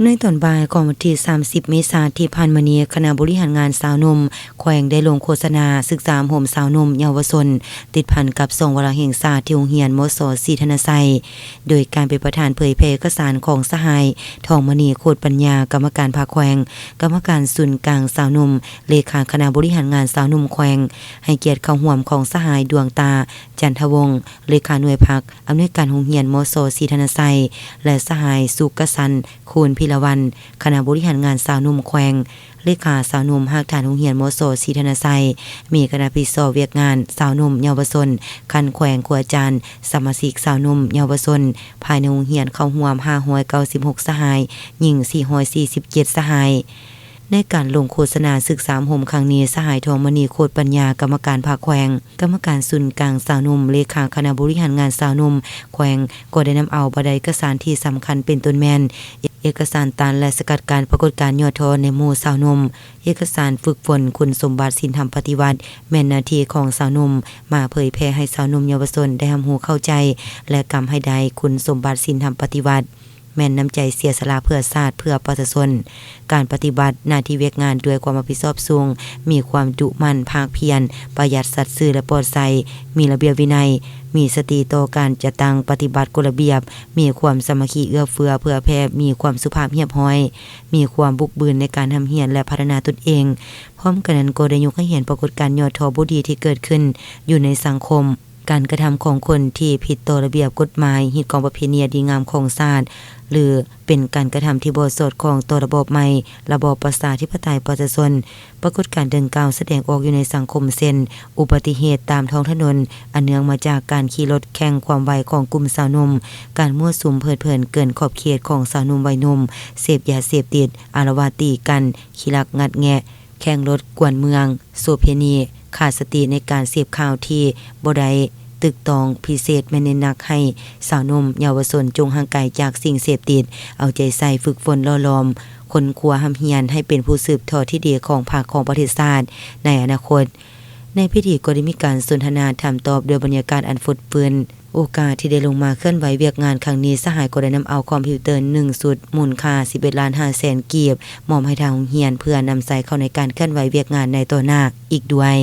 ໃນຕອນບ່າຍຂອງວັນທີສາມສິບເມສາທີ່ຜ່ານມານີ້, ຄະນະບໍລິຫານງານຊາວໜຸ່ມແຂວງໄດ້ລົງໂຄສະນາສຶກສາອົບຮົມຊາວໜຸ່ມເຍົາວະຊົນ ຕິດພັນກັບສອງວາລະແຫ່ງຊາດທີ່ໂຮງຮຽນ ມສ ສີທະນະໄຊ ໂດຍການເປັນປະທານເຜີຍແຜ່ເອກະສານຂອງສະຫາຍ ທອງມະນີ ໂຄດປັນຍາ ກຳມະການພັກແຂວງ, ກຳມະການສູນກາງຊາວໜຸ່ມ, ເລຂາຄະນະບໍລິຫານງານຊາວໜຸ່ມແຂວງ, ໃຫ້ກຽດເຂົ້າຮ່ວມຂອງສະຫາຍ ດວງຕາ ຈັນທະວົງ ເລຂາໜ່ວຍພັກ, ອຳນວຍການໂຮງຮຽນ ມສ ສີທະນະໄຊ ແລະ ສະຫາຍ ສຸກກະສັນ ຄູນພິລະວັນ ຄະນະບໍລິຫານງານຊາວໜຸ່ມແຂວງ, ເລຂາຊາວໜຸ່ມຮາກຖານໂຮງຮຽນ ມສ ສີທະນະໄຊ, ມີຄະນະຮັບຜິດຊອບວຽກງານຊາວໜຸ່ມເຍົາວະຊົນຂັ້ນແຂວງ, ຄູອາຈານ, ສະມາຊິກຊາວໜຸ່ມເຍົາວະຊົນພາຍໃນໂຮງຮຽນເຂົ້າຮ່ວມຫ້າຮ້ອຍເກົ້າສິບຫົກສະຫາຍ, ຍິງສີ່ຮ້ອຍສີ່ສິບເຈັດສະຫາຍ. ໃນການລົງໂຄສະນາສຶກສາອົບຮົມຄັ້ງນີ້, ສະຫາຍ ທອງມະນີ ໂຄດປັນຍາ ກຳມະການພັກແຂວງ, ກຳມະການສູນກາງຊາວໜຸ່ມ, ເລຂາຄະນະບໍລິຫານງານຊາວໜຸ່ມແຂວງ ກໍໄດ້ນຳເອົາບັນດາເອກະສານທີ່ສຳຄັນເປັນຕົ້ນແມ່ນ ເອກະສານຕ້ານ ແລະ ສະກັດກັ້ນປາກົດການຫຍໍ້ທໍ້ໃນໝູ່ຊາວໜຸ່ມ, ເອກະສານຝຶກຝົນຄຸນສົມບັດສິນທຳປະຕິວັດ ແມ່ນໜ້າທີ່ຂອງຊາວໜຸ່ມ ມາເຜີຍແຜ່ໃຫ້ຊາວໜຸ່ມເຍົາວະຊົນໄດ້ຮັບຮູ້ເຂົ້າໃຈ ແລະ ກຳໃຫ້ໄດ້ຄຸນສົມບັດສິນທຳປະຕິວັດ ແມ່ນນ້ຳໃຈເສຍສະຫຼະເພື່ອຊາດ ເພື່ອປະຊາຊົນ, ການປະຕິບັດໜ້າທີ່ວຽກງານດ້ວຍຄວາມຮັບຜິດຊອບສູງ, ມີຄວາມດຸໝັ່ນ, ພາກພຽນ, ປະຢັດ, ສັດຊື່ ແລະ ປອດໃສ, ມີລະບຽບວິໄນ, ມີສະຕິຕໍ່ການຈັດຕັ້ງປະຕິບັດກົດລະບຽບ, ມີຄວາມສາມັກຄີເອື້ອເຟື້ອເຜື່ອແຜ່, ມີຄວາມສຸພາບຮຽບຮ້ອຍ, ມີຄວາມບຸກບືນໃນການຮ່ຳຮຽນ ແລະ ພັດທະນາຕົນເອງ. ພ້ອມກັນນັ້ນກໍໄດ້ຍົກໃຫ້ເຫັນປາກົດການຫຍໍ້ທໍ້ບໍ່ດີທີ່ເກີດຂຶ້ນຢູ່ໃນສັງຄົມ, ການກະທຳຂອງຄົນທີ່ຜິດຕໍ່ລະບຽບກົດໝາຍ, ຮີດຄອງປະເພນີອັນດີງາມຂອງຊາດ ຫຼື ເປັນການກະທຳທີ່ບໍ່ສອດຄ່ອງຕໍ່ລະບອບໃໝ່, ລະບອບປະຊາທິປະໄຕປະຊາຊົນ. ປາກົດການດັ່ງກ່າວສະແດງອອກຢູ່ໃນສັງຄົມເຊັ່ນ ອຸບັດຕິເຫດຕາມທ້ອງຖະໜົນ ອັນເນື່ອງມາຈາກການຂີ່ລົດແຂ່ງຄວາມໄວຂອງກຸ່ມຊາວໜຸ່ມ, ການມົ້ວສຸມເພີດເພີນເກີນຂອບເຂດຂອງຊາວໜຸ່ມໄວໜຸ່ມ, ເສບຢາເສບຕິດ, ອາລະວາດຕີກັນ, ຂີ້ລັກງັດແງະ, ແຂ່ງລົດກວນເມືອງ, ໂສເພນີ, ຂາດສະຕິໃນການເສບຂ່າວທີ່ບໍ່ໄດ້ຖືກຕ້ອງ. ພິເສດແມ່ນເນັ້ນໜັກໃຫ້ຊາວໜຸ່ມເຍົາວະຊົນຈົ່ງຫ່າງໄກຈາກສິ່ງເສບຕິດ, ເອົາໃຈໃສ່ຝຶກຝົນຫຼໍ່ຫຼອມ, ຄົ້ນຄວ້າຮ່ຳຮຽນໃຫ້ເປັນຜູ້ສືບທອດທີ່ດີຂອງພັກ, ຂອງປະເທດຊາດໃນອະນາຄົດ. ໃນພິທີກໍໄດ້ມີການສົນທະນາຖາມຕອບດ້ວຍບັນຍາກາດອັນຟົດຟື້ນ. ໂອກາດທີ່ໄດ້ລົງມາເຄື່ອນໄຫວວຽກງານຄັ້ງນີ້, ສະຫາຍກໍໄດ້ນຳເອົາຄອມພິວເຕີໜຶ່ງຊຸດ ມູນຄ່າສິບເອັດລ້ານຫ້າແສນກີບ ມອບໃຫ້ທາງໂຮງຮຽນ ເພື່ອນຳໃຊ້ເຂົ້າໃນການເຄື່ອນໄຫວວຽກງານໃນຕໍ່ໜ້າອີກດ້ວຍ.